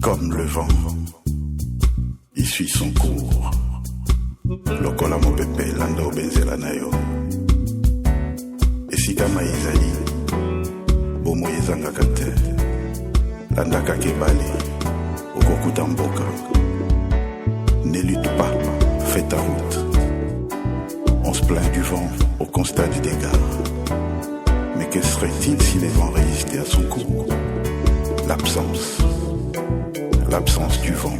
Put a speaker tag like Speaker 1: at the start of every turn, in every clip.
Speaker 1: Comme le vent, il suit son cours. Lokola mopepe landa obenzela na yo. Esika mai ezali, bomoi ezangaka te. Landa kaka ebale, okokuta mboka. Ne lutte pas, fais ta route. On se plaint du vent au constat du dégât. Mais que serait-il si les vents résistaient à son cours? L'absence. L'absence du vent,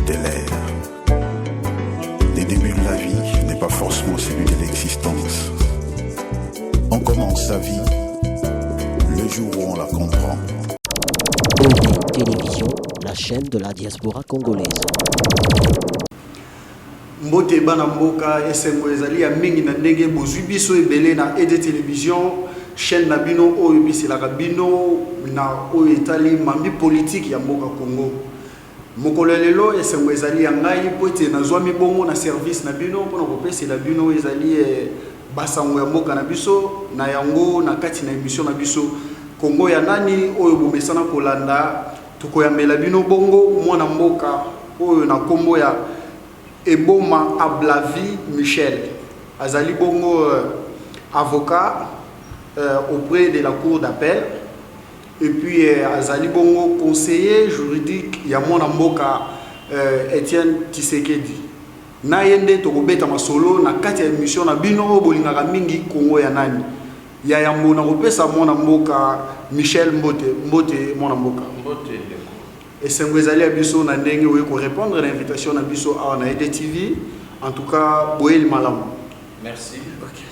Speaker 1: de l'air. Le début de la vie n'est pas forcément celui de l'existence. On commence sa vie le jour où on la comprend.
Speaker 2: ED Télévision, la chaîne de la diaspora congolaise.
Speaker 3: Mbote bana mboka, esengo ezali ya mingi na ndenge bozwi biso ebele na ED Télévision, chaîne na bino oyo ebiselaka bino na oyo etali mambi politike ya mboka Congo. Mokolo ya lelo, esengo ezali ya ngai mpo ete nazwami bongo na service na bino mpona kopesela bino ezali basango ya mboka na biso. Na yango, na kati na émission na biso Kongo ya nani oyo bomesana kolanda, tokoyambela bino bongo mwana mboka oyo na nkombo ya Eboma Ablavi Michel. Azali bongo avocat auprès de la cour d'appel et puis azali bongo conseiller juridique ya mwana mboka Etienne Tshisekedi. Na ye nde tokobeta masolo na kati ya émission na bino oyo bolingaka mingi, Kongo ya nani. Ya yambo, na kopesa mwana mboka Michel mbote. Mbote, mwana mboka.
Speaker 4: Mbote, ndeko.
Speaker 3: Esengo ezali ya biso na ndenge oye korépondre na invitation na biso awa na EDTV. En tout cas, boyeli malamu.
Speaker 4: Merci.
Speaker 3: Okay.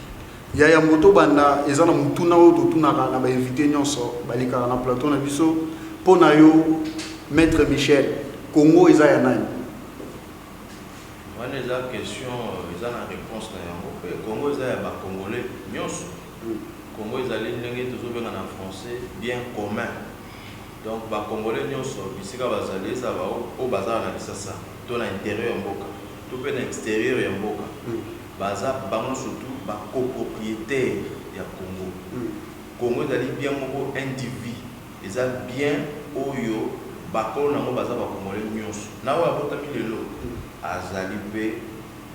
Speaker 3: Ya yambo, tobanda, eza na motuna oyo totunaka na bainvité nyonso balekaka na plateau na biso. Mpo na yo, maître Michel, Congo eza ya nani?
Speaker 4: Wana eza question, eza na réponse na yango mpe. Congo eza ya bacongolais nyonso. Congo ezali ndenge tozobenga na français bien commun. Donc bacongolais nyonso bisika bazali, eza oyo bazala na Kisasa to na intérieur ya mboka to mpe na extérieur ya mboka, baza bango surtout bacopropriétaire ya Congo. Congo ezali bien moko indivis, eza bien oyo bakolo nango baza bacongolais nyonso. Na oyo abotami lelo azali mpe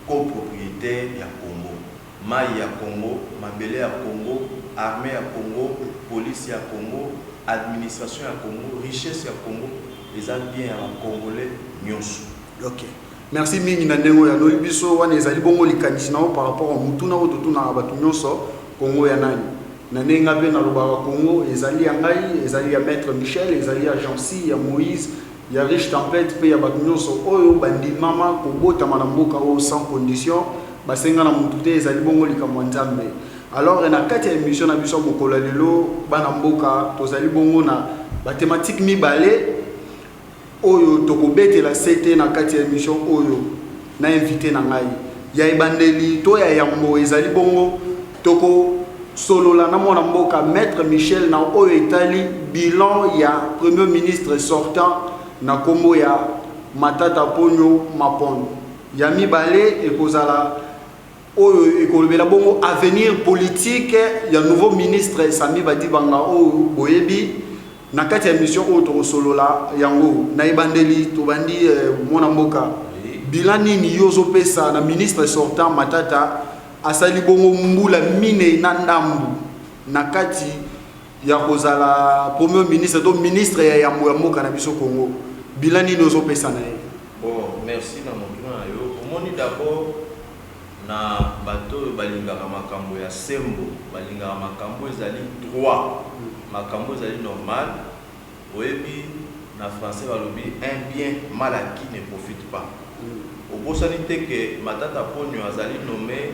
Speaker 4: copropriétaire ya Congo. Mai ya Congo, mabele ya Congo, armée ya Congo, police ya Congo, administration ya Congo, richesse ya Congo eza bien ya bacongolais nyonso.
Speaker 3: Ok, merci mingi na ndenge oyo anoli biso. Wana ezali bongo likanisi na yo par rapport a motuna oyo totunaka bato nyonso, Kongo ya nani. Na ndenge nga mpe nalobaka, Kongo ezali ya ngai, ezali ya maître Michel, ezali ya Jancy, ya Moïse, ya Riche Tempête mpe ya bato nyonso oyo bandimama kobotama na mboka oyo sans condition, basenga na motu te. Ezali bongo likambo ya Nzambe. Alors, na kati ya émission na biso ya mokolo ya lelo, bana mboka, tozali bongo na bathématique mibale oyo tokobetela sete na kati ya émission oyo na invité na ngai. Ya ebandeli to ya yambo ezali bongo tokosolola na mwana mboka maître Michel na oyo etali bilan ya premier ministre sortant na nkombo ya Matata Ponyo Mapon. Ya mibale ekozala oyo ekolobela bongo avenir politique ya nouveau ministre Sami Badibanga oyo boyebi. Na kati ya émission oyo tokosolola yango. Na ebandeli, tobandi, mwana mboka, bilan nini yo ozopesa na ministre sortant Matata? Asali bongo mbula 4 na ndambu na kati ya kozala premier ministre to ministre ya yambo ya mboka na biso Congo. Bilan nini ozopesa na ye?
Speaker 4: Bon, merci na motuna na yo. Omoni, d'abord na bato oyo balingaka makambo ya sembo, balingaka makambo ezali droit, makambo ezali normal. Oyebi, na français balobi: "Un bien mal acquis ne profite pas." Obosani te ke Matata Ponyo azali nommé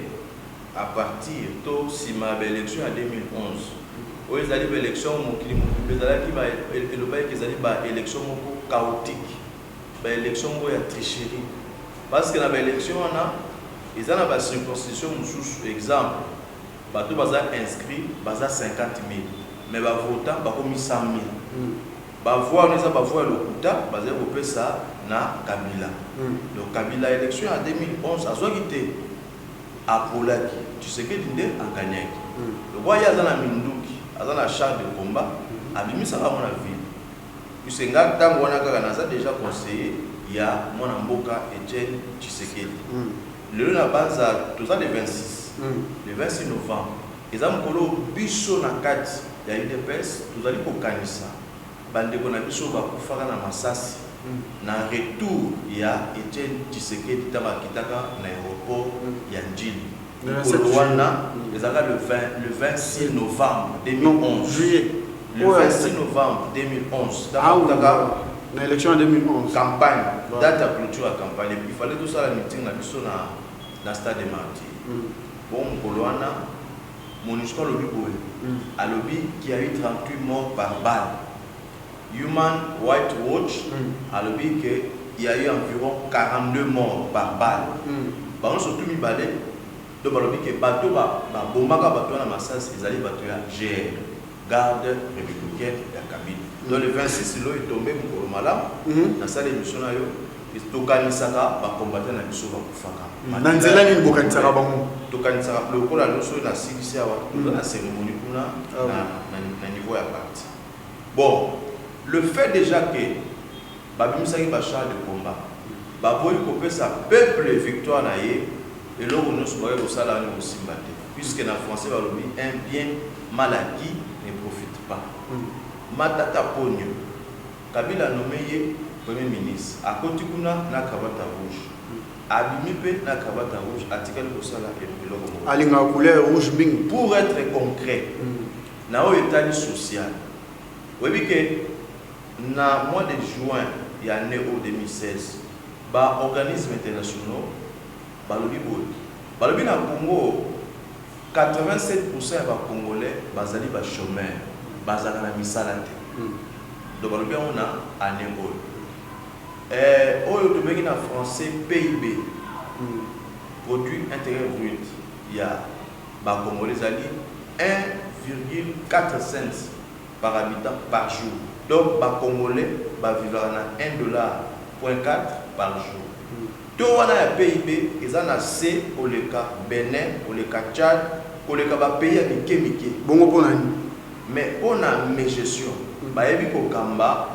Speaker 4: à partir to nsima ya baélection ya 2011, oyo ezali baélection mokili mobimba ezalaki, elobaki ezali baélection moko chaotique, baélection moko ya tricherie, parce que na baélection wana eza na bacirconscription mosusu. Exemple, bato baza inscrit baza 50 000, mais bavota bakomi 100 000. Bavoix wana eza bavoix ya lokuta bazali kopesa na Kabila. Donc Kabila, élection ya 2011 azwaki te, apolaki. Tshisekedi nde aganyaki. Lokwa ye aza na minduki, aza na char de combat, abimisaka yango na ville. Puisque nga ntango wana kaka naza déjà conseiller ya mwana mboka Etienne Tshisekedi. Lelo na banza toza le 26. Le 26 novembre eza mokolo biso na kati ya UDPS tozali kokanisa bandeko na biso bakufaka na masasi na retour ya Etienne Tshisekedi ntango akitaka na aéroport ya Njili.
Speaker 3: Le 27
Speaker 4: Mokolo wana
Speaker 3: juillet.
Speaker 4: Ezalaka le 26 novembre
Speaker 3: Non,
Speaker 4: 2011.
Speaker 3: juillet.
Speaker 4: Le 26 novembre 2011
Speaker 3: Ah
Speaker 4: ntango
Speaker 3: oui,
Speaker 4: akitaka
Speaker 3: na élection ya 2011.
Speaker 4: Campagne.
Speaker 3: Voilà.
Speaker 4: Date ya clôture ya campagne, il fallait tosala meeting na biso na stade des Martyrs. Bon, mokolo wana MONUSCO alobi boye, alobi qu'il y a eu 38 morts par balle. Human Rights Watch alobi que il y a eu environ 42 morts par balle. Bango surtout mibale. Donc balobi ke bato babombaka bato wana masasi ezali bato ya GR, Garde républicaine ya Kabila. Donc le 26 lo etombe mokolo malamu. Nasala émission na yo, tokanisaka bacombattant na biso bakufaka.
Speaker 3: Na nzela nini bokanisaka bango?
Speaker 4: Tokanisaka lokola nyonso oyo nasilisi awa, toza na cérémonie kuna
Speaker 3: Ah
Speaker 4: na niveau ya parti. Bon, le fait déjà que babimisaki bachars de combat, baboyi kopesa peuple victoire na ye, eloko nyonso bakoki kosala wana kosimba te, puisque na français balobi: "Un bien mal acquis ne profite pas." Matata Ponyo, Kabila nommé ye premier ministre, akoti kuna na cravate rouge, abimi mpe na cravate rouge, atikali kosala eloko moko.
Speaker 3: Alingaka couleur rouge mingi.
Speaker 4: Pour être concret, na oyo etali social, oyebi ke na mois de juin ya année oyo 2016, baorganisme internationaux balobi boye, balobi na Congo 87 % ya bacongolais bazali bachômeur, bazalaka na misala te. Donc balobi yango na année oyo. Oyo tobengi na français PIB, produit intérieur brut ya bacongolais, ezali 1,4 cents par habitant par jour. Donc bacongolais bavivaka na 1 dollar point 4 par jour. To wana ya PIB eza na se koleka Benin, koleka Tchad, koleka bapays ya mike mike.
Speaker 3: Bongo mpo na nini?
Speaker 4: Mais mpo na mégestion, bayebi kokamba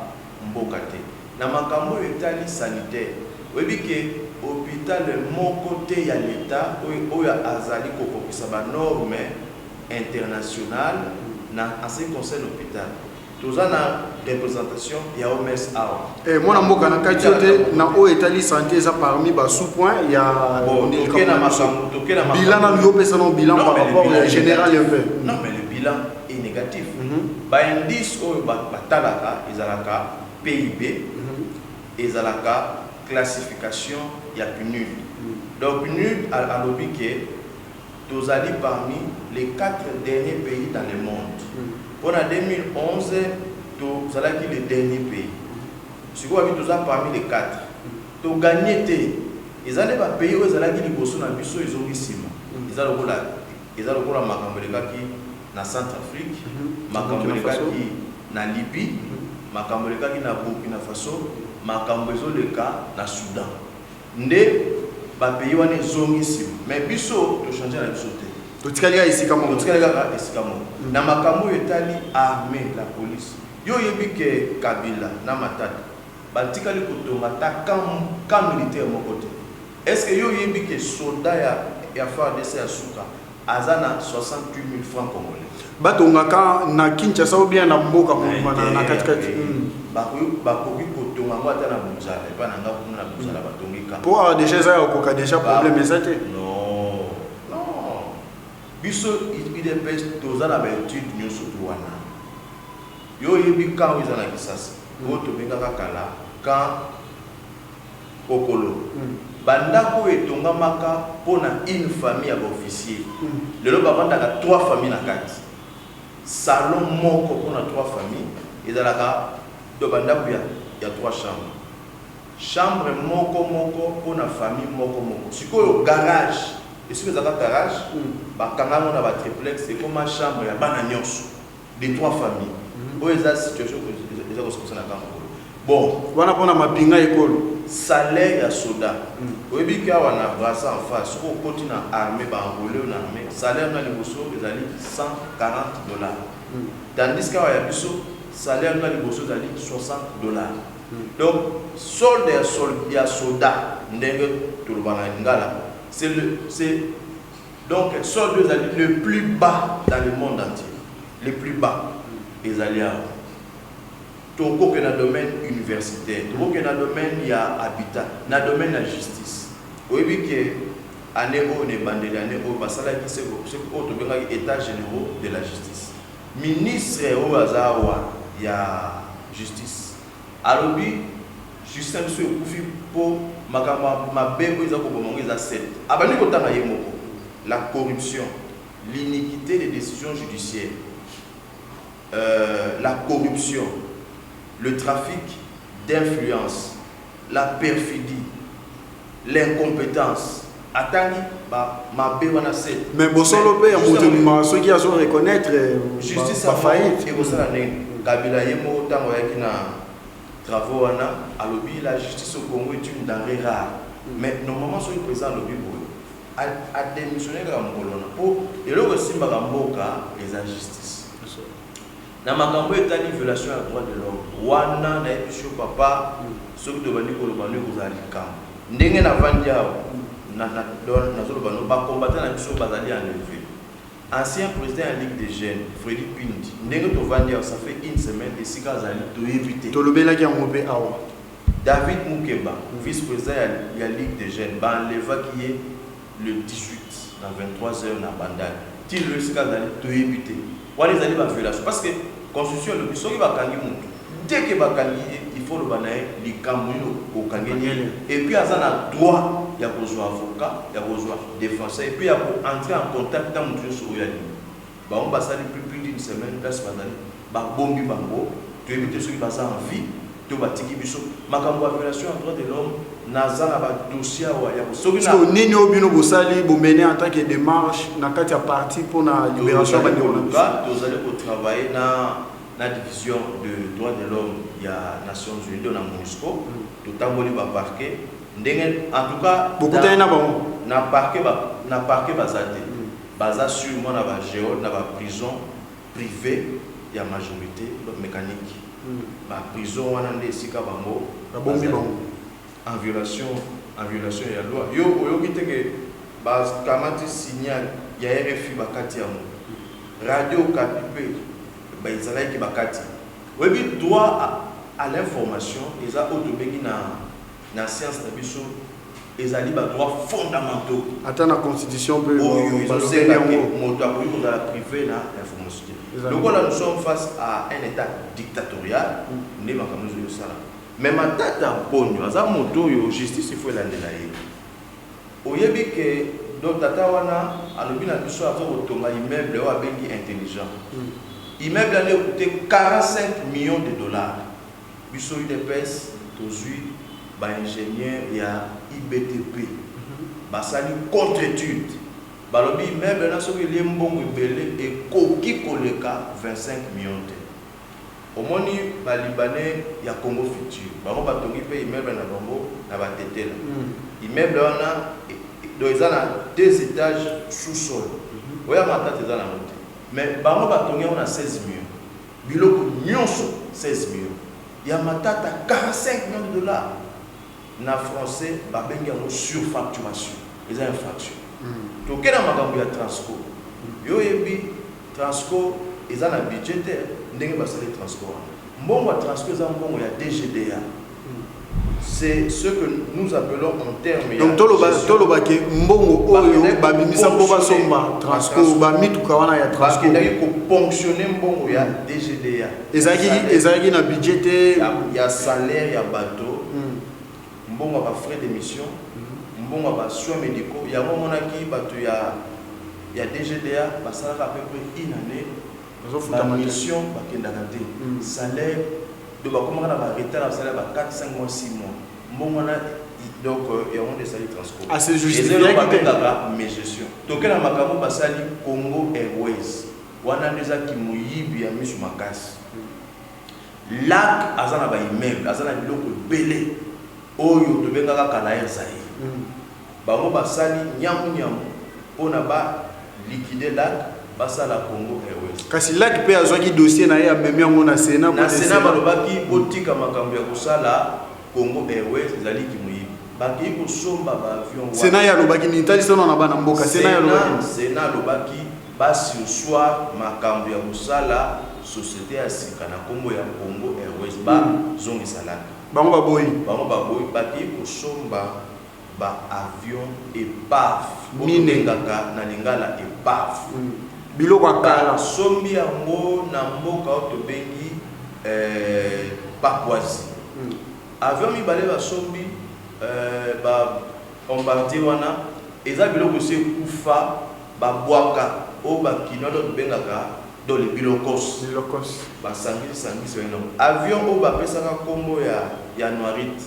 Speaker 4: mboka te. Na makambo oyo etali sanitaire, oyebi ke hôpital moko te ya leta oyo azali kokokisa banorme internationale na en ce qui concerne hôpital. Toza na représentation ya OMS awa.
Speaker 3: Mwana mboka, na kati yo te, na oyo etali santé eza parmi basous point ya
Speaker 4: Bon, toke na makambo, toke na
Speaker 3: bilan nanu, yo opesa nano bilan
Speaker 4: Non,
Speaker 3: par
Speaker 4: mais le
Speaker 3: rapport
Speaker 4: bilan
Speaker 3: ya
Speaker 4: est
Speaker 3: général
Speaker 4: négatif.
Speaker 3: un peu.
Speaker 4: Non, mais le bilan est négatif. Baindice oyo batalaka ezalaka PIB, ezalaka classification ya PNUD. Donc PNUD alobi ke tozali parmi les quatre derniers pays dans le monde. Mpona 2011 tozalaki le dernier pays, sikoyo babi toza parmi les quatre, togagner te. Eza nde bapays oyo ezalaki liboso na biso ezongi nsima. Eza lokola makambo elekaki na Centrafrique, makambo
Speaker 3: Burkina Faso.
Speaker 4: elekaki na Libye, makambo elekaki na Burkina Faso, makambo ezoleka na Soudan. Nde bapays wana ezongi nsima, mais biso tochange na biso te.
Speaker 3: Totikali kaka esika moko.
Speaker 4: Totikali kaka esika moko. Na makambo oyo etali armée, la police, yo oyebi ke Kabila na Matata batikali kotonga ata camp militaire moko te. Est ce que yo oyebi ke soldat ya FARDC ya suka aza na 68 000 francs congolais?
Speaker 3: Batongaka na Kinshasa ou bien na mboka mobima, na katikati?
Speaker 4: Bakoki kotonga yango ata na Bozala, epai na nga kuna na Bozala batongi camp.
Speaker 3: Mpo awa déjà eza ya kokoka, déjà problème eza te.
Speaker 4: Non, non, biso UDPS toza na baétude nyonso tu wana. Yo oyebi camp oyo eza na Kisasa, oyo tobengaka kala camp Kokolo, bandako oyo etongamaka mpona une famille ya baofficier, lelo bavandaka trois famille na kati, salon moko mpona trois famille ezalaka. Do bandako ya trois chambre, chambre moko moko mpona famille moko moko. Sikoyo garage, esika ezalaka garage, bakanga yango na batriplex, ekoma chambre ya bana nyonso de trois familles. Oyo eza situation eza kosokosa na camp Kokolo. Bon.
Speaker 3: Wana mpona mapinga ekolo.
Speaker 4: Salaire ya soda, oyebi ke awa na Braza en face, soki okoti na armée, baenrôler yo na armée, salaire na liboso ezali 140 dollars, tandis que awa ya biso Salaire na liboso ezali 60 $. Donc solde ya soda, ndenge toloba na lingala, c'est le c'est donc solde ezali le plus bas dans le monde entier, le plus bas ezali awa. Tokoke na domaine universitaire, tokoke na domaine ya habitat, na domaine ya justice. Oyebi ke année oyo, na ebandeli année oyo, basalaki oyo tobengaki état généraux de la justice. Ministre oyo aza awa ya justice alobi justice na biso ekufi mpo makambo mabe oyo eza koboma ngo eza 7. Abandi kotanga ye moko: la corruption, l'iniquité des décisions judiciaires, la corruption, le trafic d'influence, la perfidie, l'incompétence. Atangi mabe wana 7.
Speaker 3: Mais bosolo mpe ya moto ebimaka soki azo reconnaître
Speaker 4: justice
Speaker 3: bafaillite.
Speaker 4: Ekosala ndenge Kabila ye moko, ntango ayaki na travaux wana, alobi la justice au Congo est une denrée rare. Mais normalement, soki président alobi boye, adémissionne kaka mokolo wana, mpo eloko esimbaka mboka eza justice. Na makambo etali violation ya droit de l'homme wana, nayebi so papa, soki tobandi koloba nde kozala likambo. Ndenge navandi awa, nazoloba no, bacombattant na biso bazali enlevé. Ancien président ya Ligue des jeunes, Fredi Pindi, ndenge tovandi awa, ça fait une semaine, esika azali toyebi te.
Speaker 3: Tolobelaki yango mpe awa.
Speaker 4: David Mukeba, vice président ya Ligue des jeunes, baenlevaki ye le 18 na 23 heures na Bandali. Ti lelo esika azali toyebi te. Wana ezali baviolation, parce que constitution elobi soki bakangi motu, dès que bakangi ye, il faut loba na ye likambo nini okangeli ye, et puis aza na droit ya kozwa avocat, ya kozwa défenseur, et puis ya koentrer en contact na motu nyonso oyo alingi. Bango basali plus d'une semaine, place bazali babombi bango, toyebi te soki baza en vie to batiki biso. Makambo ya violation ya droit de l'homme, naza na badossier awa ya soki
Speaker 3: nini oyo bino bosali, bomene en tant que démarche na kati ya parti mpona libération ya bandeko na biso?
Speaker 4: Tozali kotravaille na division de droit de l'homme ya Nations unies, na MONUSCO. Totamboli baparquet ndenge, en tout cas.
Speaker 3: Bokutani na bango?
Speaker 4: Na parquet baza te. Baza sûrement na bageôle, na baprison privé ya majorité mécanique. Baprison wana nde esika bango
Speaker 3: babombi bango.
Speaker 4: En violation ya loi. Yo oyoki te ke bakamati signal ya RFI, bakati yango, Radio Okapi mpe ezalaki bakati. Oyebi, droit à l'information eza oyo tobengi na science na biso, ezali badroit fondamentaux.
Speaker 3: Ata na constitution mpe.
Speaker 4: Oyo ezosengaki moto akoki kozala privé na information te. Lokola nous sommes face à un état dictatorial, nde makambo ezo yosala. Mais Matata Mponyo aza moto oyo justice ifo elandela ye. Oyebi ke donc tata wana alobi na biso aza kotonga immeuble oyo abengi intelligent. Immeuble wana ekute 45 millions de dollars. Biso UDPS tozwi baingénieur ya IBTP, basali contre étude, balobi immeuble wana soki elie mbongo ebele ekoki koleka 25 millions te. Omoni balibanais ya Congo Futur, bango batongi mpe immeuble na bango na Batetela. Immeuble wana donc eza na deux étages, sous-sol. Oya Matata eza nango te, mais bango batongi yango na 16 millions, biloko nyonso 16 millions, ya Matata 45 millions de dollars. Na français babengi yango surfacturation, eza infraction. Toke na makambo ya Transco. Yo oyebi Transco eza na budget te. Ndenge basali Transco wana, mbongo ya Transco eza mbongo ya DGDA, c'est ce que nous appelons en termes
Speaker 3: Donc toloba ke mbongo oyo babimisa mpo basomba Transco, bamituka wana ya Transco,
Speaker 4: bakendaki koponctionne mbongo ya DGDA.
Speaker 3: Ezalaki na budget te.
Speaker 4: Ya salaire ya bato, mbongo ya bafrais de mission, mbongo ya basoins médicaux. Yango omonaki bato ya DGDA basalaka à peu près une année bamission bakendaka te, salaire donc bakomaka na baretard ya salaire ba 4, 5 mois, 6 mois. Mbongo wana donc yango nde esali transport, babengaka mégestion. Toke na makambo basali Congo Airways. Wana nde ezaki moyibi ya miso makasi. Lac aza na baimmeuble, aza na biloko ebele oyo tobengaka kala Air Zaire. Bango basali nyamu nyamu mpona baliquide lac. Basala Congo Airways.
Speaker 3: Kasi LAC mpe azwaki dossier na ye, amemi yango na Sénat.
Speaker 4: Na Sénat balobaki: botika makambo ya kosala Congo Airways, ezali kimoyibi. Bakei kosomba baavion.
Speaker 3: Sénat ye alobaki nini? Talisano na bana mboka, Sénat ye alobaki nini?
Speaker 4: Sénat alobaki basurseoir makambo ya kosala société ya sika na nkombo ya Congo Airways, bazongisa LAC.
Speaker 3: Bango baboyi.
Speaker 4: Bango baboyi. Bakei kosomba baavion épave.
Speaker 3: Mine.
Speaker 4: Tobengaka na lingala épave.
Speaker 3: Biloko ya kala.
Speaker 4: Basombi yango na mboka oyo tobengi Papouasie. Avion mibale basombi, ba Bombardier wana, eza biloko esi ekufa, babwaka oyo bakinois to tobengaka do le bilokos.
Speaker 3: Bilokos.
Speaker 4: Basangisi sangisi baye avion oyo bapesaka nkombo ya Anuarite.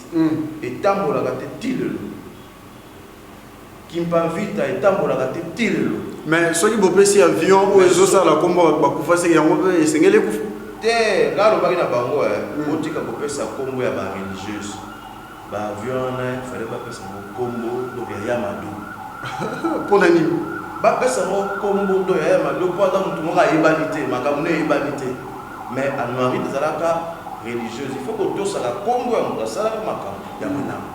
Speaker 4: Etambolaka te ti lelo. Kimpa Vita etambolaka te ti lelo.
Speaker 3: Mais soki bopesi avion oyo ezosala nkombo bato bakufa, seke yango mpe esengeli ekufa.
Speaker 4: Te, nga alobaki na bango, botika kopesa nkombo ya bareligieuse. Baavion wana, fallait bapesa yango nkombo donc ya Yamado.
Speaker 3: Mpo na nini?
Speaker 4: Bapesa yango nkombo to ya Yamado mpo aza motu moko ayebani te, makambo ne eyebani te. Mais Anuarite ezalaka religieuse. Il faut kotosaka nkombo ya moto asalaka makambo ya malamu.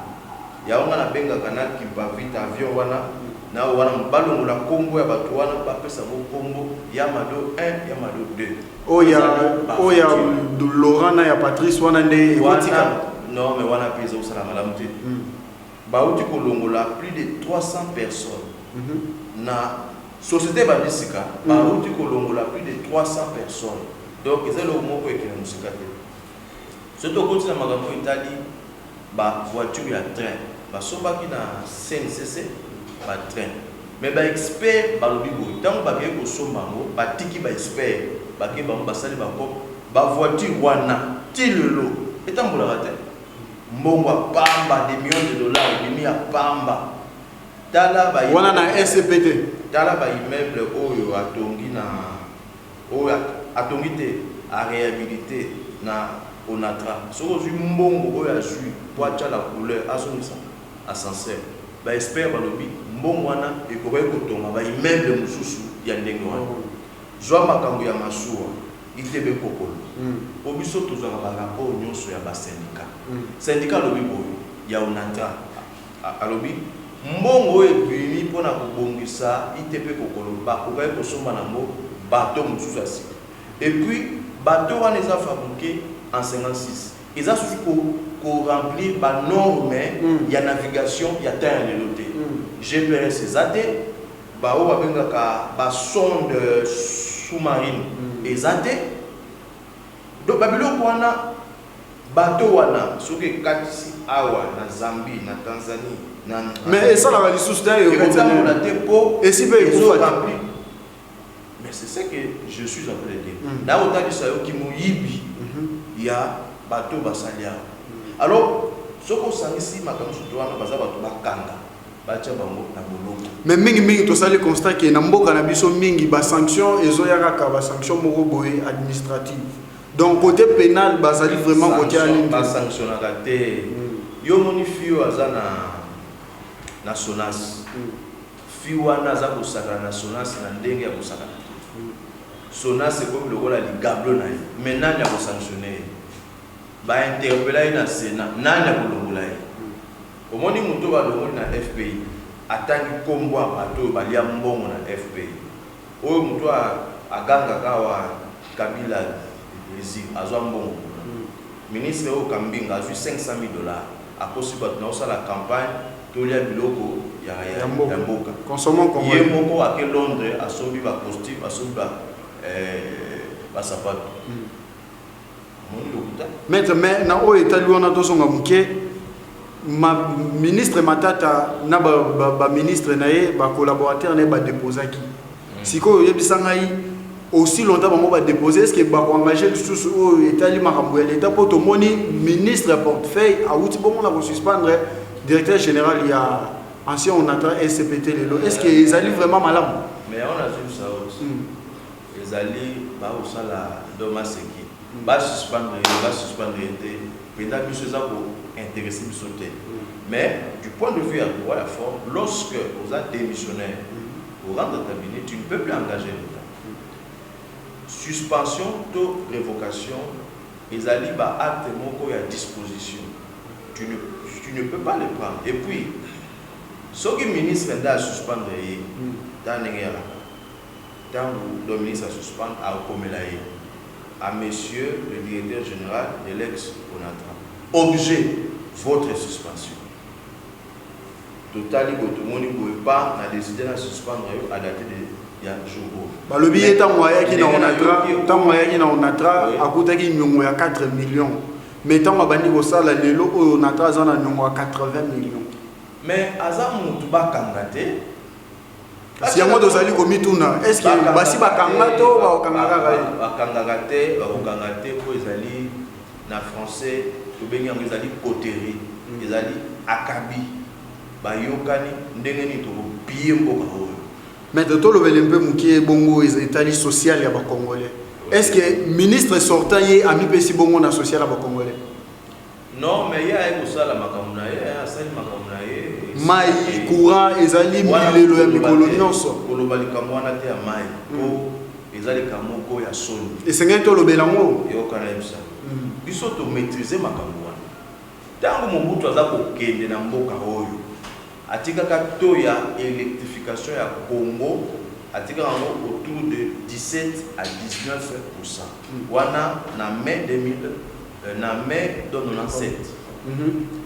Speaker 4: Yango nga nabengaka na Kimpa Vita, avion wana na wana, balongola nkombo ya bato wana, bapesa yango nkombo Yamado 1, Yamado 2.
Speaker 3: Oyo ya Laurent na ya Patrice wana nde ekotika.
Speaker 4: Non, mais wana mpe eza kosala malamu te. Bauti kolongola plus de 300 personnes na société ebandi sika. Bauti kolongola plus de 300 personnes, donc eza eloko moko ekende mosika te. Soki tokoti na makambo oyo etali bavoiture ya train, basombaki na CNCC batrain, mais baexpert balobi boye: ntango bakei kosomba yango, batiki baexpert, bakei bango basali bacop bavoiture wana, ti lelo etambolaka te. Mbongo ya pamba, des millions de dollars ebimi ya pamba. Tala ba
Speaker 3: Wana na SCPT.
Speaker 4: Tala baimmeuble oyo atongi na oyo atongi te, aréhabilité na Onatra. Soki ozwi mbongo oyo azwi po atya la couleur, azongisa ascenseur, baexpert balobi mbongo wana ekokaki kotonga baimmeuble mosusu ya ndenge wana. Zwa makambo ya masuwa ITB Kokolo, po biso tozwaka barapport nyonso ya basyndicat. Syndicat alobi boye ya Onatra, alobi mbongo oyo ebimi mpona kobongisa ITP Kokolo, bakokaki kosomba nango bateau mosusu ya sika. Et puis bateau wana eza fabriqué en 56, eza susu koremplir banorme ya navigation ya temps ya lelo te. GPS eza te, baoyo babengaka basonde sous-marine eza te. Donc babiloko wana, bateau wana soki ekatisi awa na Zambie, na Tanzanie, na
Speaker 3: Mais esalaka lisusu te.
Speaker 4: Ekotambola te mpo
Speaker 3: Esi mpe ekufa te.
Speaker 4: Ezoremplir. Mais c'est ce que je suis en train de dire. Na otalisa yoki moyibi ya bato basali awa. Alors soki osangisi makambo mosusu wana, baza bato bakanga, batia bango na boloko.
Speaker 3: Mais mingimingi tosali constat ke na mboka na biso mingi basanction ezoya kaka basanction moko boye administrative. Donc côté pénal bazali vraiment kotia nini te.
Speaker 4: Basanctionnaka te. Yo omoni fille oyo aza na Sonas, fille wana aza kosakana na Sonas na ndenge ya kosakana te. Sonas ekomi lokola ligablo na ye. Mais nani akosanctionne ye? Bainterpela ye na Sénat, nani akolongola ye? Omoni moto oyo balongoli na FPI, atangi nkombo ya bato oyo balia mbongo na FPI, oyo moto agangaka awa Kabila Désir azwa mbongo kuna. Ministre oyo Kambinga azwi 500 000 dollars, akosi bato na osala campagne, tolia biloko ya
Speaker 3: Ya mboka.
Speaker 4: Ya mboka.
Speaker 3: Consommons
Speaker 4: Ye
Speaker 3: congolais.
Speaker 4: moko ake Londres, asombi bacostume, asombi basapato. Omoni lokuta.
Speaker 3: Maître, mais na oyo etali wana, tozonga moke. Ma ministre Matata na baministre ba na ye, bacollaborateur na ye badéposaki. Sikoyo oyebisa ngai, aussi longtemps bango badépose, est ce que bakoengage lisusu oyo etali makambo ya leta? Mpo tomoni ministre ya portefeuille awuti bongo na kosuspendre directeur général ya ancien Onatra SCPT lelo. Est ce que ezali vraiment malamu?
Speaker 4: Mais yango nazwibisa oti ezali bakosala do maseki, basuspendre ye, basuspendre ye te mpenza, biso eza kointéresse biso te. Mais du point de vue ya droit, ya forme, lorsque oza démissionnaire, au rang de cabinet, tu ne peux plus engager l'État. Suspension to révocation ezali ba acte moko ya disposition. Tu ne peux pas le prendre. Et puis soki ministre nde asuspendre ye, ta ndenge yalaka, ntango do ministre asuspendre, akomela ye à monsieur le directeur général de l'ex Onatra, objet: votre suspension. Totali boye, tomoni boye pa na décidé na suspendre yo à dater de ya jour oyo.
Speaker 3: Balobi ye ntango ayaki na
Speaker 4: Ndenge
Speaker 3: Onatra,
Speaker 4: nayoki.
Speaker 3: Ntango ayaki na Onatra, akutaki niongo ya 4 millions, mais ntango abandi kosala, lelo oyo Onatra aza na niongo ya 80 millions.
Speaker 4: Mais aza mutu bakanga te.
Speaker 3: Kasi yango tozali komituna, est ce que basi bakanga to bakokanga kaka ye?
Speaker 4: Bakangaka te, bakokanga te, mpo ezali na français tobengi yango ezali coterie, ezali akabi, bayokani ndenge nini tokopie mboka oyo.
Speaker 3: Maître, tolobele mpe moke bongo etali social ya Bacongolais. Est ce que ministre sortant ye amipesi bongo na social ya Bacongolais?
Speaker 4: Non, mais ye aye kosala makambo na ye, asali makambo na ye.
Speaker 3: Mai, courant ezali
Speaker 4: Wana
Speaker 3: milelo ya
Speaker 4: koloba
Speaker 3: mikolo
Speaker 4: te,
Speaker 3: nyonso.
Speaker 4: Koloba likambo wana te ya mai, mpo eza likambo moko ya soni.
Speaker 3: Esengeli tolobela yango.
Speaker 4: Yoka, nayebisa biso, tomaîtrise makambo wana. Ntango Mobutu aza kokende na mboka oyo, atikaka taux ya électrification ya Congo, atikaka yango autour de 17 à 19. Wana na mai 2000, na mai 97,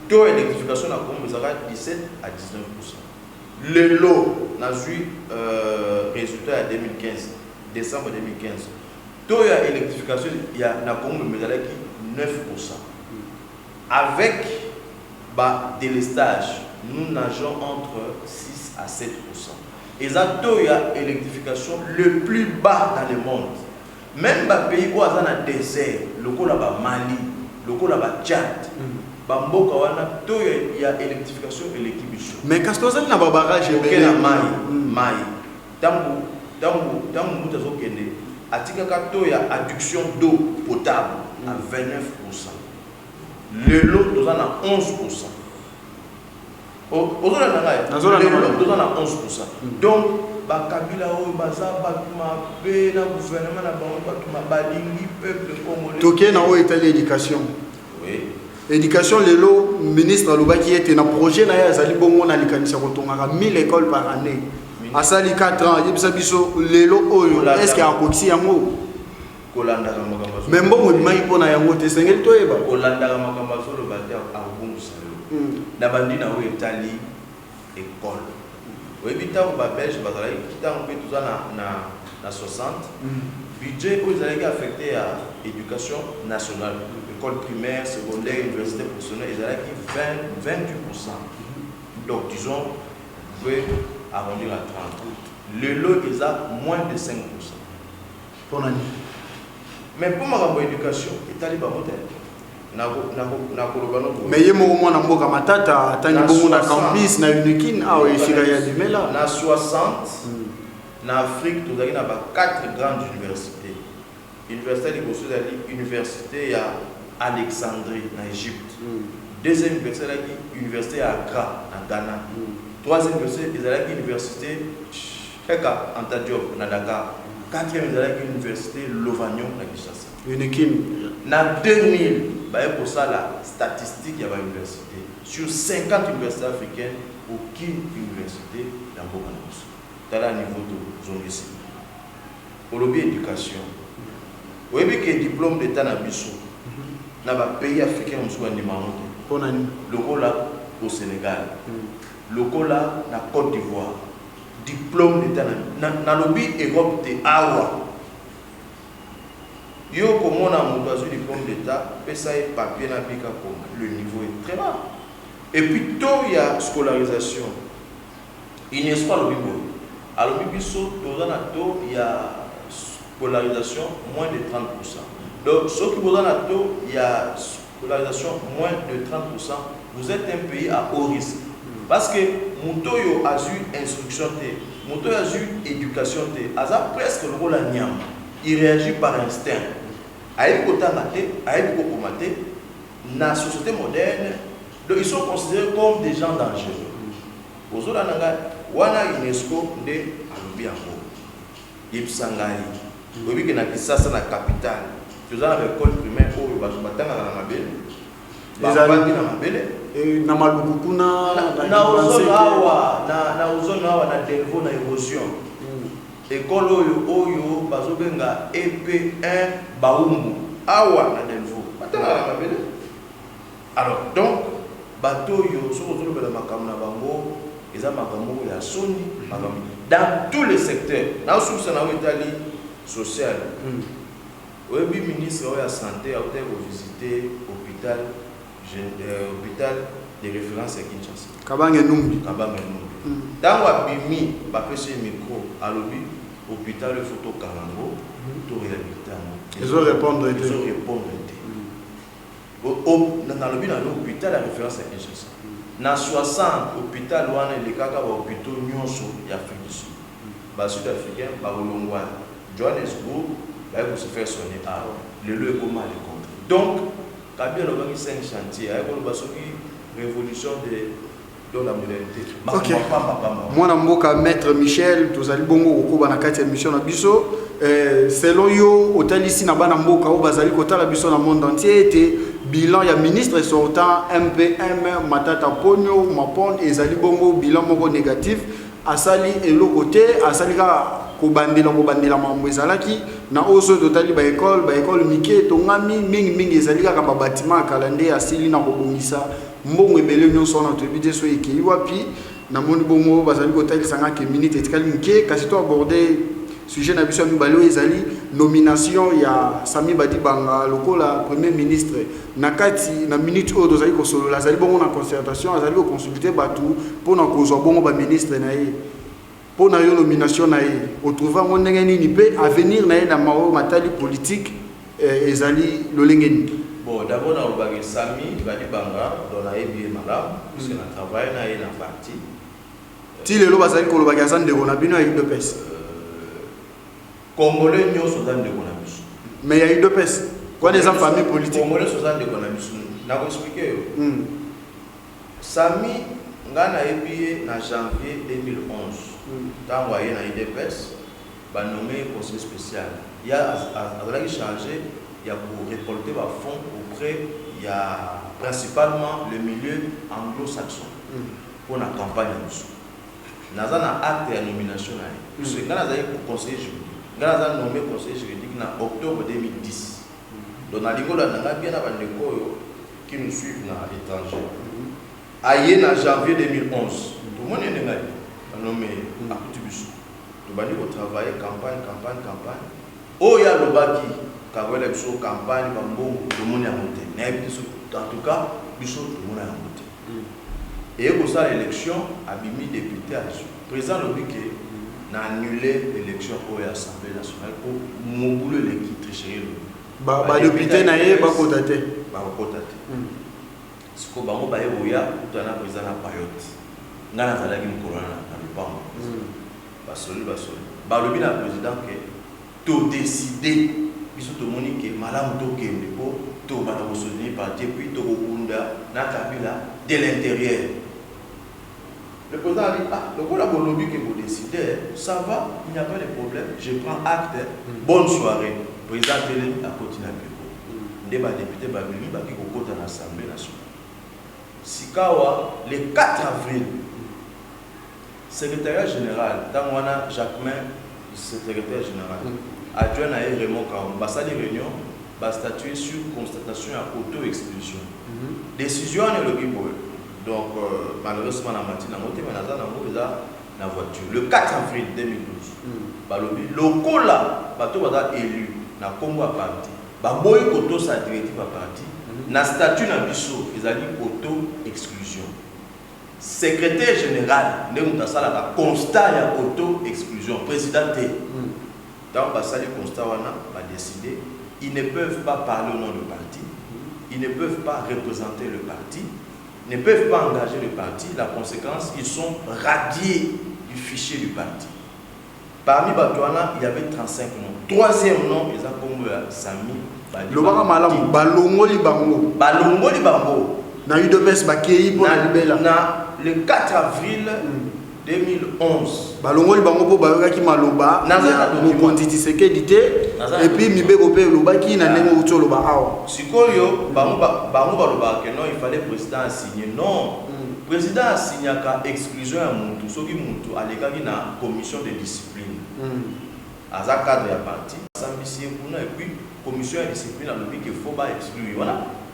Speaker 4: taux ya électrification na Congo ezalaka 17 à 19. Lelo nazwi résultat ya 2015, décembre 2015, taux ya électrification ya na Congo meme ezalaki 9. Avec ba délestage, nous nageons entre 6 à 7. Eza taux ya électrification le plus bas dans le monde. Même bapays oyo aza na désert lokola Bamali, lokola Batchad, bamboka wana, taux ya électrification eleki biso.
Speaker 3: Mais kasi tozali na babarrage
Speaker 4: oke
Speaker 3: ebele.
Speaker 4: Na mai, mai, ntango moto azokende, atikaka taux ya adduction d'eau potable à 29. Lelo toza na 11. Ozolanda ngai?
Speaker 3: Nazolanda.
Speaker 4: Lelo toza na 11. Donc Bakabila oyo baza bato mabe na gouvernement na bango, bato balingi peuple congolais.
Speaker 3: Tokei na oyo etali éducation.
Speaker 4: Oui.
Speaker 3: Éducation, lelo ministre alobaki ete na projet na ye azali bongo na likanisi ya kotongaka 1000 écoles par année. Asali 4 ans, ayebisa biso lelo oyo est ce que akokisi yango?
Speaker 4: Kolandaka makambo
Speaker 3: Mais mbongo ebimaki mpo na yango te, esengeli toyeba.
Speaker 4: Kolandaka makambo azoloba te, akobungisa yo. Na bandi na oyo etali école, oyebi ntango Babelge bazalaki, ntango mpe toza na 60, budget oyo ezalaki affecté ya éducation nationale, école primaire, secondaire, université professionnelle, ezalaki 20, 28. Donc disons, vous pouvez arrondir à 30. Lelo eza moins de 5.
Speaker 3: Mpo na nini?
Speaker 4: Mais mpo makambo ya éducation etali bango te. Nakoloba no boye.
Speaker 3: Mais ye moko mwana mboka Matata atangi
Speaker 4: Na
Speaker 3: bongo na
Speaker 4: 60.
Speaker 3: campus na Unikin awa esika ya Limela.
Speaker 4: Na 60, na Afrique tozalaki na ba 4 grandes universités. Université ya liboso ezali université ya Alexandrie na Égypte. Deuxième université ezalaki université ya Accra na Ghana. Troisième université ezalaki université Cheikh Anta Diop na Dakar. Quatrième ezalaki université Lovanium na Kinshasa.
Speaker 3: Unikin.
Speaker 4: Na 2000, baye kosala statistique ya bauniversité. Sur 50 universités africaines, aucune université ya mboka na biso. Tala niveau tozongisi. Olobi éducation, oyebi ke diplôme d'état na biso, na bapays africain mosusu bandima yango te.
Speaker 3: Mpo na nini?
Speaker 4: Lokola au Sénégal, lokola na Côte d'Ivoire, diplôme d'état nalobi Europe te, awa yo komona moto azwi diplôme d'état, pesa ye papier na bika koma, le niveau est très bas. Et puis taux ya scolarisation, UNESCO alobi boye, alobi biso toza na taux ya scolarisation moins de 30. Donc soki boza na taux ya scolarisation moins de 30, vous êtes un pays à haut risque, parce que moto oyo azwi instruction te, moto oyo azwi éducation te, aza presque lokola nyama. Il réagit par instinct. Ayebi kotanga te, ayebi kokoma te. Na société moderne, donc ils sont considérés comme des gens dangereux. Ozolanda ngai? Wana UNESCO nde alobi yango. Yebisa ngai. Oyebi ke na Kisasa, na capitale, toza na baécole primaire oyo bato batangaka na mabele, bavandi na mabele.
Speaker 3: Na Maluku kuna.
Speaker 4: Na ozone awa, na ozone awa, na Delvaux, na érosion, école oyo bazobenga EP1 Baumbu awa na Delvaux, batangaka na mabele. Alors donc bato oyo, soki ozolobela makambo na bango, eza makambo moko ya soni. Makambo dans tous les secteurs, naosukisa na oyo etali social. Oyebi, ministre oyo ya santé autaki kovisite hôpital de référence ya Kinshasa.
Speaker 3: Kabange Numbi.
Speaker 4: Kabange Numbi. Ntango abimi, bapesi ye micro, alobi hôpital oyo faut tokanga yango, toréhabilite yango.
Speaker 3: Ezorépondre te.
Speaker 4: Ezorépondre te. Nalobi na yo, hôpital ya référence ya Kinshasa, na 60 hôpital wana elekaka bahôpitaux nyonso ya Afrique du Sud. Basud africain bakolongwa Johannesburg, baye kose faire soigner awa. Lelo ekoma le contraire. Donc Kabila alobaki 5 chantier, aye koloba soki révolution de dans la modernité.
Speaker 3: Ok.
Speaker 4: Pamba pamba.
Speaker 3: Mwana mboka maître Michel, tozali bongo kokoba na kati ya émission na biso. Selon yo, otalisi na bana mboka oyo bazali kotala biso na monde entier ete bilan ya ministre sortant MPM Matata Ponyo Mapon ezali bongo bilan moko négatif. Asali eloko te, asali kaka kobandela makambo ezalaki na oyo. Soki totali baécole mike etongami mingimingi, ezali kaka babatima ya kala nde asili na kobongisa. Mbongo ebele nyonso wana, toyebi te so ekei wapi. Namoni bongo bazali kotalisa nga ke minute etikali moke, kasi to aborde sujet na biso ya mibale oyo ezali nomination ya Sami Badibanga lokola premier ministre. Na kati na minute oyo tozali kosolola, azali bongo na concertation, azali koconsulte bato mpona kozwa bongo baministre na ye. Mpo na yo, nomination na ye, otrouve yango ndenge nini? Mpe avenir na ye na maoyo matali politique ezali lolenge nini?
Speaker 4: Bon, d'abord nalobaki Sami Badibanga, donc nayebi ye malamu puisque na travaille na ye na parti.
Speaker 3: Ti lelo bazali kolobaki aza ndeko na bino ya UDPS.
Speaker 4: Congolais nyonso aza ndeko na biso.
Speaker 3: Mais ya UDPS wana eza famille politique.
Speaker 4: Congolais nyonso aza ndeko na biso. Nakoexplike yo. Sami, ngai nayebi ye na janvier 2011, ntango aye na UDPS, banome conseiller spécial. Ya azalaki chargé ya korécolter bafonds auprès ya principalement le milieu anglo-saxon mpona campagne na biso. Naza na acte ya nomination na ye, puisque ngai nazali conseiller juridique. Ngai naza nommé conseiller juridique na octobre 2010. Donc nalingi olanda ngai bien na bandeko oyo qui nous suivent na étranger. Aye na janvier 2011, tomoni ndenge ngai banome ye, akuti biso tobandi kotravaille campagne, campagne, campagne. Oyo alobaki kakoyela biso campagne, bambongo, tomoni yango te. Nayebi te soki, en tout cas biso tomona yango te. Eye kosala élection, abimi député, azwi président. Alobi ke na annulé élection oyo ya Assemblée nationale po mobulu eleki, tricherie elobi.
Speaker 3: Badepute na ye bakota te.
Speaker 4: Bakokota te. Sikoyo bango baye koya kuta na président na payote. Ngai nazalaki mokolo wana na lopango. Basoli, basoli, balobi na président ke todécide, biso tomoni ke malamu tokende mpo tobanda kosoutenir parti, puis tokobunda na Kabila de l'intérieur. Le président a dit: ah, lokola bolobi ke bodécide, ça va, il n'y a pas de problème, je prends acte, bonne soirée. Président telemi, akoti na bureau. Nde badepute babimi, baki kokota na Assemblée nationale. Sikawa le 4 avril, secrétariat général, ntango wana Jacquemain secrétaire général, adjoint na ye Raymond Kaom, basali réunion, bastatue sur constatation ya auto exclusion. Décision wana elobi boye. Donc malheureusement na mati nango te, mais naza nango, eza na voiture. Le 4 avril 2012, balobi lokola bato baza élu na nkombo ya parti baboyi kotosa directive ya parti, na statut na biso ezali auto exclusion, secrétaire général nde moto asalaka constat ya auto exclusion, président te. Ntango basali constat wana, badécide: ils ne peuvent pas parler au nom du parti, ils ne peuvent pas représenter le parti, ne peuvent pas engager le parti. La conséquence, ils sont radiés du fichier du parti. Parmi bato wana, il y avait 35 noms. Troisième nom eza nkombo ya Sami.
Speaker 3: Lobaka malamu, balongoli bango.
Speaker 4: Balongoli bango.
Speaker 3: Na UDPS, bakei mpo na libela.
Speaker 4: Na le 4 avril. 2011.
Speaker 3: Balongoli bango mpo bayokaki maloba
Speaker 4: Naza na
Speaker 3: ya
Speaker 4: document.
Speaker 3: mokonzi Tshisekedi te.
Speaker 4: Naza na
Speaker 3: Et puis
Speaker 4: document.
Speaker 3: mibeko mpe elobaki na
Speaker 4: Ah.
Speaker 3: ndenge outi oloba awa.
Speaker 4: Sikoyo bango balobaka ke non, il fallait président asigne. Non, président asignaka exclusion ya mutu soki mutu alekaki na commission de discipline. Aza cadre ya parti, asambisi ye kuna, et puis commission ya discipline alobi ke faut baexclure.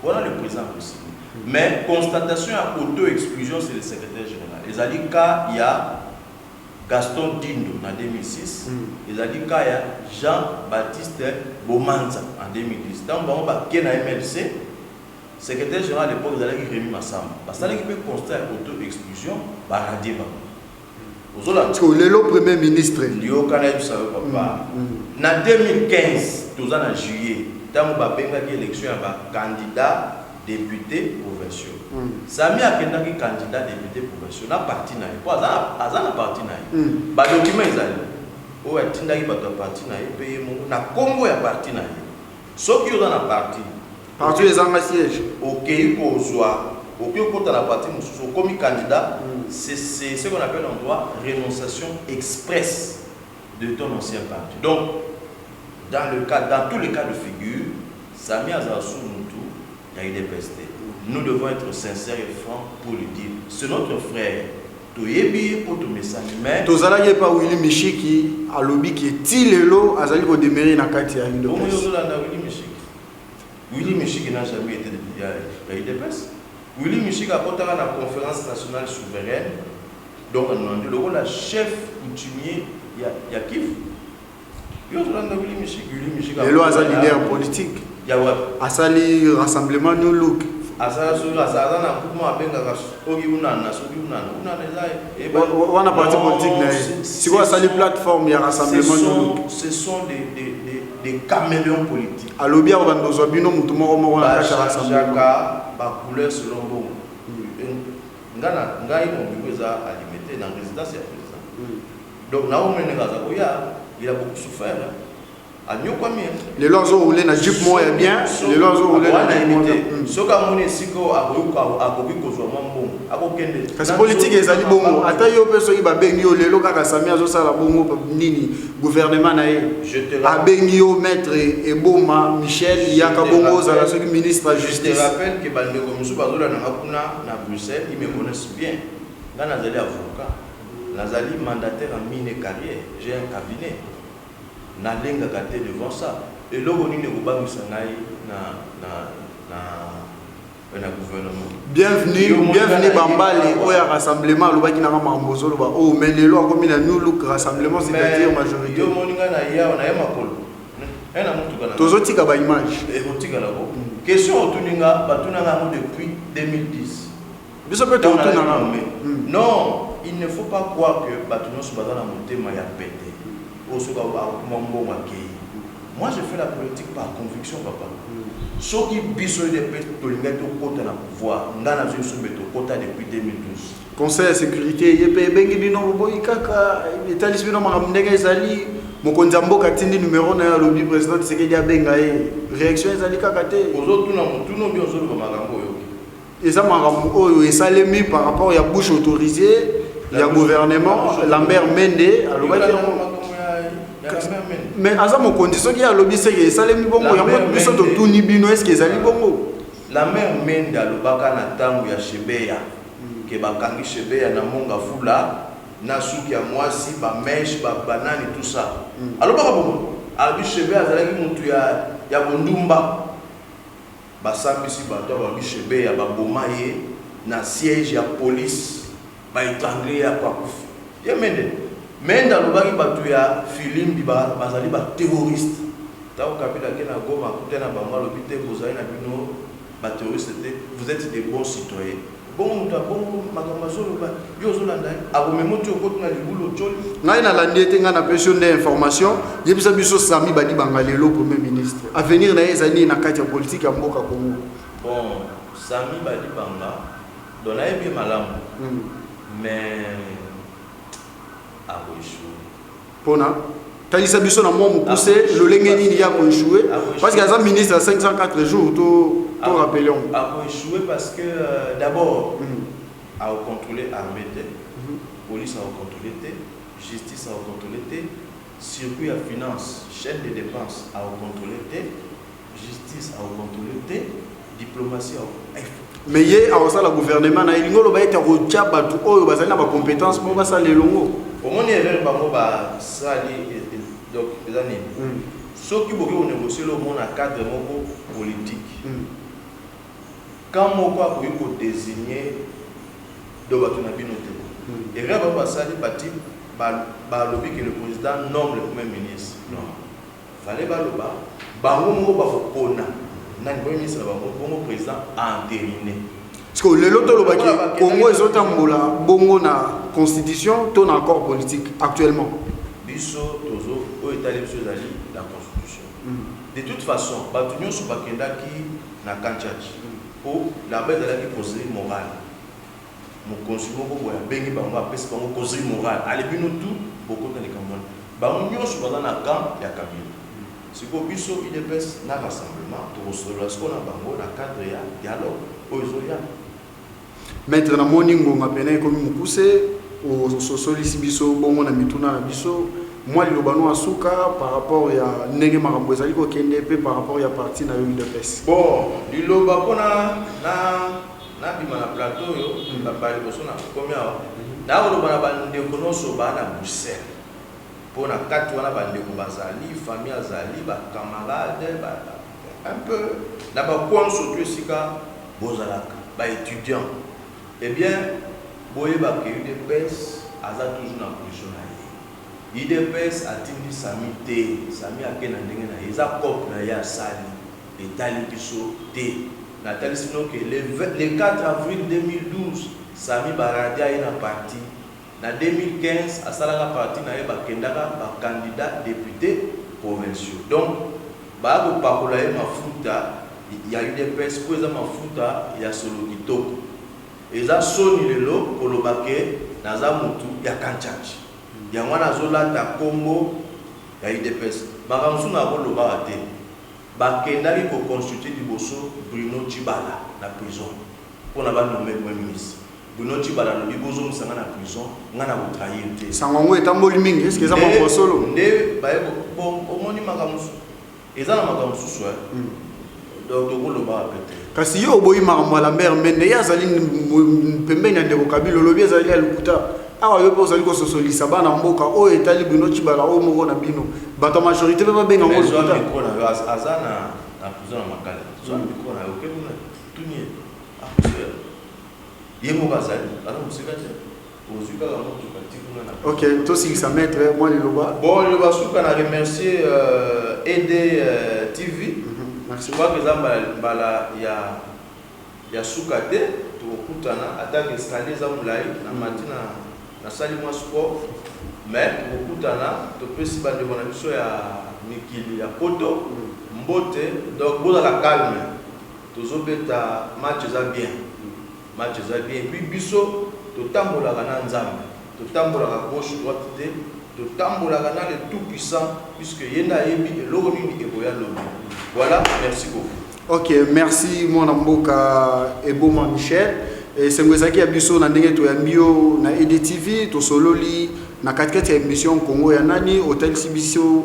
Speaker 4: Wana le président akosigne. Mais constatation ya auto exclusion, c'est le secrétaire général. Ezali cas ya Gaston Dindo na 2006, ezali cas ya Jean-Baptiste Bomanza en 2010. Ntango bango bake na MLC, secrétaire général à l'époque ezalaki Rémi Massamba, basalaki mpe constat ya auto exclusion, baradier bango. Ozolanda?
Speaker 3: Parce que lelo premier ministre
Speaker 4: Yoka, nayebisa yo, papa. Na 2015, toza na juillet, ntango babengaki élection ya bacandidat député provinciaux, Sami akendaki candidat député provinciaux na parti na ye, po aza na parti na ye. Badocument ezali oyo atindaki bato ya parti na ye mpe ye moko na nkombo ya parti na ye. Soki oza na parti,
Speaker 3: Parti ezanga siège.
Speaker 4: Okei kozwa, okoki okota na parti mosusu, okomi candidat, c'est ce qu'on appelle en droit renonciation expresse de ton ancien parti. Donc dans tous les cas de figure, Sami azala su mutu ya UDPS te. Nous devons être sincères et francs pour le dire, c'est notre frère, toyebi ye mpo tomesani, mais
Speaker 3: Tozalaki epa Willy Mishiki, alobi ke ti lelo azali kodemeurer na kati ya
Speaker 4: Bongo
Speaker 3: UDPS.
Speaker 4: Ozolanda Willy Mishiki? Willy Mishiki n'a jamais été ya UDPS. Willy Mishiki akotaka na Conférence nationale souveraine, donc nandi lokola chef coutumier ya Kivu. Yo ozolanda Willy Mishiki? Willy Mishiki
Speaker 3: Lelo aza leader politique.
Speaker 4: Ya wapi?
Speaker 3: Asali Rassemblement New Look.
Speaker 4: Asala soki aza na kuma abengaka soki unana, soki unana, unana eza
Speaker 3: Wana parti politique na ye. Sikoyo asali plateforme ya Rassemblement New Look.
Speaker 4: Ce sont des caméléons politiques.
Speaker 3: Alobi awa bandozwa bino motu moko moko na kati ya rassemblement.
Speaker 4: Bachangeaka bacouleur selon bongo. Nga na ngai, mon bureau eza à Limete, na résidence ya président. Donc naomeneka aza koya, il a beaucoup souffert, hein. Anyokwami, hein.
Speaker 3: Lelo azoroule na jeep moko ya bien, lelo azoroule na jeep moko ya bien.
Speaker 4: Soki amoni esika oyo akoki kozwa mwa mbongo, akokende.
Speaker 3: Kasi politike ezali bongo. Ata yo mpe soki babengi yo lelo, kaka Sami azosala bongo nini, gouvernement na ye
Speaker 4: Je te rappelle,
Speaker 3: abengi yo, maître Eboma Michel, yaka bongo ozala soki ministre ya
Speaker 4: je te
Speaker 3: justice.
Speaker 4: rappelle que bandeko mosusu bazolandanga kuna na Bruxelles, ils me connaissent bien. Nga nazali avocat, nazali mandataire en mine et carrière, j'ai un cabinet. Nalengaka te devant ça. Eloko nini ekobangisa ngai na gouvernement?
Speaker 3: Bienvenu.
Speaker 4: Yo moni
Speaker 3: Bienvenu.
Speaker 4: kaka
Speaker 3: Bambale
Speaker 4: ye-
Speaker 3: oyo ya rassemblement alobaki nanga makambo ozoloba oyo, mais lelo akomi na New Look, rassemblement, c'est-à-dire majorité.
Speaker 4: Yo moni ngai na ye awa, na ye makolo, ye na motuka na
Speaker 3: Tozotika baimage.
Speaker 4: Ekotikala ko question otuni nga, batunanga yango depuis 2010.
Speaker 3: Biso mpe
Speaker 4: Ntango
Speaker 3: totunanga.
Speaker 4: nazalaki nommé. Non, il ne faut pas croire que bato nyonso baza na motema ya pete oyo soki akoma mbongo akei. Moi, je fais la politique par conviction, papa. Soki biso UDPS tolingaki tokɔta na pouvoir, ngai nazwi sombe, tokɔta depuis 2012.
Speaker 3: Conseil ya sécurité ye mpe ebengi bino, boboyi kaka. Etalisi bino makambo ndenge ezali. Mokonzi ya mboka atindi numero na ye, alobi président Tshisekedi abenga ye. Réaction ezali kaka te.
Speaker 4: Ozotuna motuna obi ozoloba makambo oyoki?
Speaker 3: Eza makambo oyo esalemi par rapport ya bouche autorisée ya gouvernement. Lambert Mende alobaki yango.
Speaker 4: Makambo ya Lambert Mende.
Speaker 3: Mais aza mokonzi, soki alobi seke esalemi bongo. Yango biso totuni bino, eske ezali bongo?
Speaker 4: Lambert Mende alobaka na ntango ya Shebeya ke bakangi Shebeya na Monga Fula na suki ya mwasi, bamèches, banani, tout ça. Alobaka bongo, alobi Shebeya azalaki motu ya bondumba. Basambisi bato, balobi Shebeya baboma ye na siège ya police, baétrangle ye, ako akufi. Ye Mende, Mende alobaki bato ya Filimbi bazali baterroriste. Ntango Kabila ake na Goma, akute na bango, alobi te, bozali na bino baterroriste te, vous êtes des bons citoyens. Bongo moto abongo makambo azoloba, yo ozolanda ye, akomema oti okoti na libulu otyoli.
Speaker 3: Ngai nalandi ete ngai napesi yo nde information. Yebisa biso, Sami Badibanga lelo premier ministre, avenir na ye ezali nini na kati ya politike ya mboka Congo?
Speaker 4: Bon, Sami Badibanga, donc nayebi ye malamu, mais akoéchouer.
Speaker 3: Mpona talisa biso na mwa mokuse lolenge nini ya koéchouer, parce que aza ministre ya 504 jours, to rappeler yango.
Speaker 4: Akoéchouer parce que d'abord, Akocontrôle armée te, police akocontrôle te, justice akocontrôle te, circuit ya finance, chaîne de dépense akocontrôle te, justice akocontrôle te, diplomatie.
Speaker 3: Mais ye akosala gouvernement na elingi oloba ete akotya bato oyo bazali na bacompétence mpo basala elongo.
Speaker 4: Omoni, erreur bango basali, donc eza nini? Soki boki konégocie, omona cadre moko politique, camp moko akoki kodésigne do bato na bino te. Erreur bango basali, bati balobi que le président nomme le premier ministre. Non, fallait baloba bango moko bakopona nani premier ministre na bango, bongo président entériné.
Speaker 3: Parce que lelo tolobaki, Congo ezotambola bongo na constitution to na accord politique actuellement?
Speaker 4: Biso tozo, oyo etali biso ezali la constitution. De toute façon, bato nyonso bakendaki na camp Tshatshi mpo là-bas ezalaki causerie morale. Mokonzi moko boye abengi bango, apesi bango causerie morale: ale, bino tu bokota likambo wana. Bango nyonso baza na camp ya Kabila. Sikoyo biso UDPS na rassemblement tokosolola sikoyo na bango na cadre ya dialogue oyo ezoya.
Speaker 3: Maître, namoni ngonga pene ekomi mokuse. Ososolisi biso bongo na mituna na biso. Mwa liloba no asuka par rapport ya ndenge makambo ezali kokende mpe par rapport ya parti na yo UDPS.
Speaker 4: Bon, liloba mpona na nabima na plateau oyo, baliboso na komi awa, nakoloba na bandeko nyonso baa na Bruxelles, mpo na kati wana bandeko bazali, famille azali, bacamarade un peu na bacoin, surtout esika bozalaka baétudiant. Eh bien, boyebaka, UDPS aza toujours na position na ye. UDPS atindi Sami te, Sami ake na ndenge na ye, eza cope na ye asali, etali biso te. Natalisi bino ke le 4 avril 2012 Sami baradier ye na parti. Na 2015 asalaka parti na ye, bakendaka bacandidat député provinciaux. Donc baya kopakola ye mafuta ya UDPS mpo eza mafuta ya solo kitoko. Eza soni lelo koloba ke naza motu ya camp Tshatshi. Yango wana azolata nkombo ya UDPS. Makambo mosusu na kolobaka te. Bakendaki koconsulte liboso Bruno Tshibala na prison mpona banome premier ministre. Bruno Tshibala alobi: "Bozongisa nga na prison, nga na kotrahir te."
Speaker 3: Sango yango etamboli mingi, est-ce eza mambo solo?
Speaker 4: Nde baye. Bon, omoni, makambo mosusu eza na makambo mosusu, donc tokolobaka pe te.
Speaker 3: Kasi yo oboyi makambo ya Lambert Mende, ye azali pembeni ya ndeko Kabila, olobi ezali ya lokuta. Awa yo mpe ozali kososolisa bana mboka oyo etali Bruno Tshibala, oyo moko na bino bato ya majorité mpe babenga yango lokuta.
Speaker 4: Micro na yo, aza na prison na Makala. Zwa micro na yo, oke kuna, tuni ye, akosoya ye moko. Azali, aza mosika te, ozwi kaka motuka ti kuna na.
Speaker 3: Ok, tosilisa. Maître, mwa liloba.
Speaker 4: Bon, liloba suka, na remercier ed TV.
Speaker 3: Merci.
Speaker 4: Je crois que eza mbala ya suka te tokokutana. Atake escalier eza molai na mati, na nasali mwa sport, mais tokokutana. Topesi bandeko na biso ya mikili ya poto mbote. Donc bozala calme, tozobeta match, eza bien, match eza bien. Et puis biso totambolaka na Nzambe, totambolaka gauche droite te, totambolaka na le tout puissant, puisque ye nde ayebi eloko nini ekoya lobi. Voilà, merci beaucoup.
Speaker 3: Ok, merci mwana mboka Eboma Michel. Esengo ezalaki ya biso na ndenge toyambi yo na EDTV. Tosololi na katikati ya émission Congo ya nani. Otalisi biso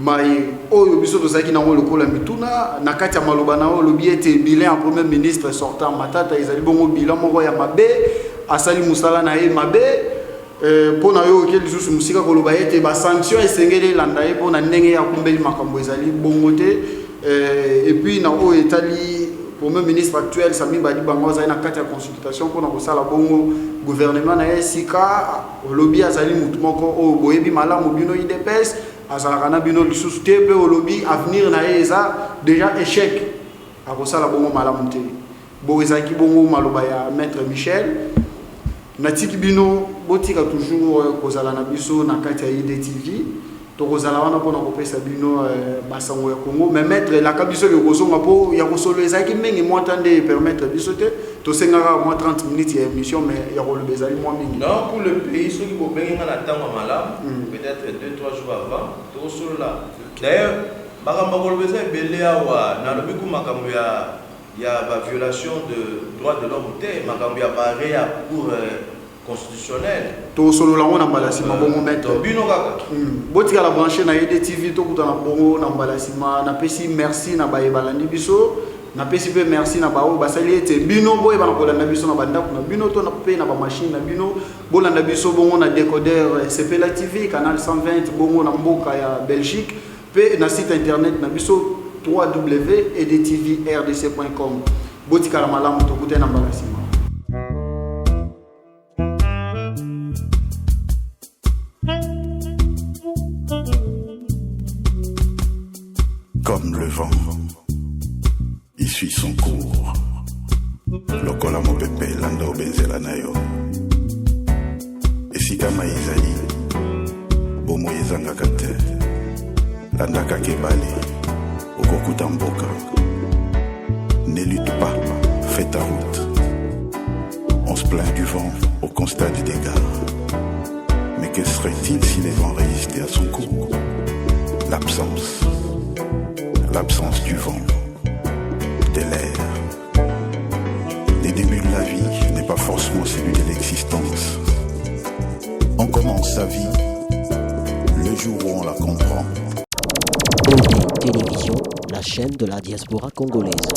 Speaker 3: mai oyo biso tozalaki nango lokola mituna. Na kati ya maloba na oyo olobi ete bilan ya premier ministre sortant Matata ezali bongo bilan moko ya mabe, asali mosala na ye mabe. Mpo na yo oke lisusu mosika koloba ete basanction esengeli elanda ye mpo na ndenge akumbeli makambo ezali bongo te. Et puis na oyo etali premier ministre actuel Sami Badibanga, azali na kati ya consultation mpona kosala bongo gouvernement na ye sika. Olobi azali motu moko oyo boyebi malamu bino UDPS, azalaka na bino lisusu te, mpe olobi avenir na ye eza déjà échec, akosala bongo malamu te. Bo ezalaki bongo maloba ya maître Michel. Natiki bino, botika toujours kozala na biso na kati ya IDTV. Tokozala wana mpona kopesa bino basango ya Congo. Mais maître, elaka biso ke kozonga mpo ya kosolo ezalaki mingi, mwa ta nde epermettre biso te. Tosengaka mwa 30 minutes ya émission, mais ya koloba ezali mwa mingi.
Speaker 4: Non, pour le pays, soki bobengi nga na ntango ya malamu, peut-être 2, 3 jours avant, tokosolola. D'ailleurs makambo ya koloba eza ebele awa. Nalobi ku makambo ya Ya baviolation de droit de l'homme te, makambo ya barrêt ya Cour constitutionnelle.
Speaker 3: Tosolola yango na mbala nsima bongo, maître.
Speaker 4: Donc bino kaka.
Speaker 3: Botikala branché na Yede TV, tokutana bongo na mbala nsima. Napesi merci na baye balandi biso, napesi mpe merci na baoyo basali ete bino boyebana kolanda biso na bandako na bino to mpe na bamachine na bino. Bolanda biso bongo na décodeur Sepela TV, canal 120, bongo na mboka ya Belgique, mpe na site internet na biso www.edtvrDC.com. Botikala malamu, tokutani na mbala nsima.
Speaker 1: Comme le vent, il suit son cours. Lokola mopepe, landa obenzela na yo. Esika mai ezali, bomoi ezangaka te. Landa kaka ebale, okokuta mboka. Ne lutte pas, fais ta route. On se plaint du vent au constat des dégâts, mais que serait-il si les vents résistaient à son cours? L'absence, l'absence du vent, de l'air. Les débuts de la vie n'est pas forcément celui de l'existence. On commence sa vie le jour où on la comprend.
Speaker 2: OD Télévision, la chaîne de la diaspora congolaise.